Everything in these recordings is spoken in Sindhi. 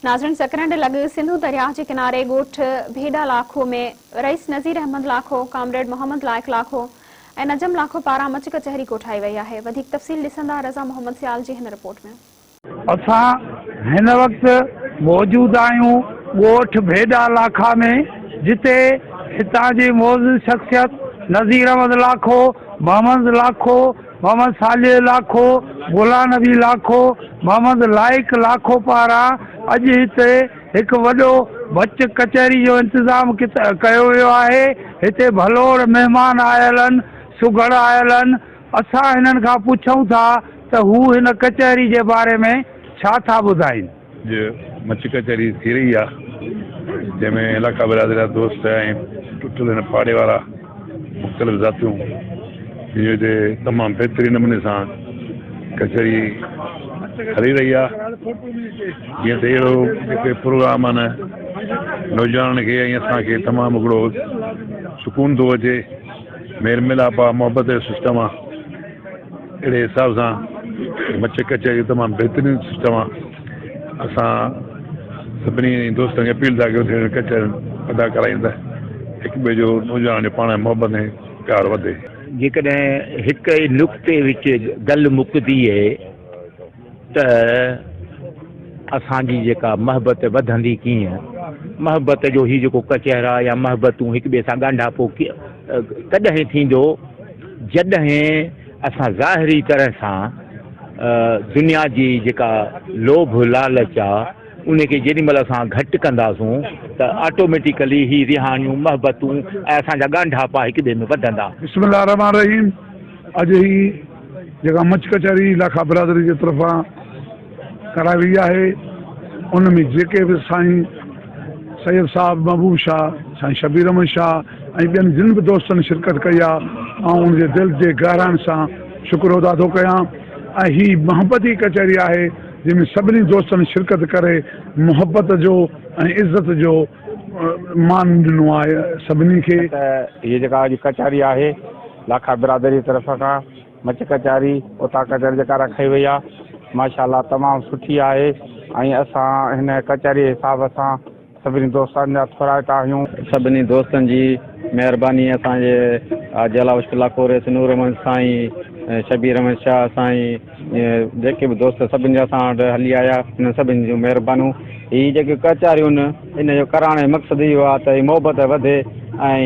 ناظرين سڪرنڊ لڳ سنڌو درياهه جي ڪناري ڳوٺ ڀيڏا لاکو ۾ رئيس نذير احمد لاکو، ڪامريڊ محمد لائق لاکو ۽ نجم لاکو پاران مچ ڪچهري ڪوٺائي وئي آهي. وڌيڪ تفصيل ڏسندا رضا محمد سيال جي هن رپورٽ ۾. اسان هن وقت موجود آهيون ڳوٺ ڀيڏا لاکا ۾ جتي هتان جي معزز شخصيت نذير احمد لاکو، محمد لاکو، محمد صالح لاکو، غلام نبي لاکو، محمد لائق لاکو پاران اڄ هتي هڪ وڏو ڀچ ڪچهري جو انتظام ڪيو ويو آهي. هتي ڀلوڙ مهمان آيل آهن، سگهڙ آيل آهن. اسان هنن کان پڇون ٿا ته هو هن ڪچهري جي باري ۾ ڇا ٿا ٻڌائين. اڄ مچ ڪچهري ٿي رهي آ جنهن ۾ علاقا برادري جا دوست ۽ ٽٽل هن پاڙي وارا مختلف ذاتيون جن جو هتي تمام بهترين نموني سان ڪچهري هلي رهي آ جيئن ته اهڙو جيڪي پروگرام آهن نوجوانن کي ۽ اسان کي تمام هڪڙو سڪون ٿو اچي ميل ميلاپ آ محبت جو سسٽم آ اهڙي حساب سان مچ ڪچهري تمام بهترين سسٽم آ اسان سڀني دوستن کي اپيل ٿا ڪيون ته اهڙيون ڪچهريون ادا ڪرائين ته هڪ ٻئي جو نوجوانن جو پاڻ ۾ محبت ۽ پيار وڌي. جيڪڏهن هڪ ئي نقطي وچ گل مڪدي ته اسان جي جيڪا محبت وڌندي ڪيئن؟ محبت جو هي جيڪو ڪچهرا يا محبتون هڪ ٻئي سان ڳانڍاپو ڪڏهن ٿيندو جڏهن اسان ظاهري طرح سان دنيا جي جيڪا لوڀ لالچ آ ان کي جيڏي مهل اسان گهٽ ڪنداسون ته آٽوميٽيڪلي هي رهاڻيون، محبتون ۽ اسان جا ڳانڍاپا هڪ ٻئي ۾ وڌندا. بسم الله الرحمٰن الرحيم اڄ هي جيڪا مچ ڪچهري لاکا برادري جي طرفان ڪرائي وئي آهي ان ۾ جيڪي به سائين سيد صاحب محبوب شاهه، سائين شبير احمد شاهه ۽ ٻين جن به دوستن شرڪت ڪئي آهي آئون ان جي دل جي گهراين سان شڪر ادا ٿو ڪيان ۽ هي محبتي ڪچهري آهي جنهن ۾ سڀني دوستن شرڪت ڪري محبت جو ۽ عزت جو مان ڏنو آهي سڀني کي. ته هيء جيڪا اڄ ڪچهري آهي لاکا برادري جي طرف کان مچ ڪچهري، اوطاق ڪچهري جيڪا رکائي وئي آهي ماشاء الله تمام سٺي آهي ۽ اسان هن ڪچهري جي حساب سان سڀني دوستن جا ٿورائتا آهيون. سڀني دوستن جي مهرباني اسان جي حاجي الله بخش لاکوري نور احمد سائين شبير احمد شاهه سائين جيڪي به دوست سڀني جا اسان وٽ هلي آيا انهن سڀني جون مهربانيون هي جيڪي ڪچهريون آهن ان جو ڪرائڻ جو مقصد اهو آهي ته هي محبت وڌي ۽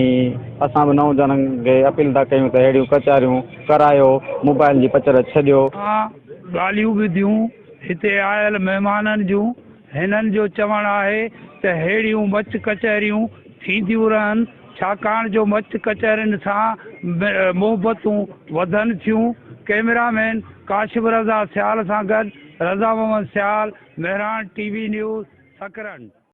اسان به نوجوانن کي اپيل ٿا ڪيون ته اهڙيون ڪچهريون ڪرايو موبائل جي پچر ڇڏيو. اسان ڳالهيون ٻڌيون هتي آيل مهمانن جون هنن جو چوڻ آهي ته ههڙيون مچ ڪچهريون ٿينديون رهن ڇاڪاڻ جو مچ ڪچهرين سان محبتون وڌن ٿيون. ڪئميرا مين ڪاشف رضا سيال سان گڏ Raza Muhammad Sial, Mehran T V news, Sakrand.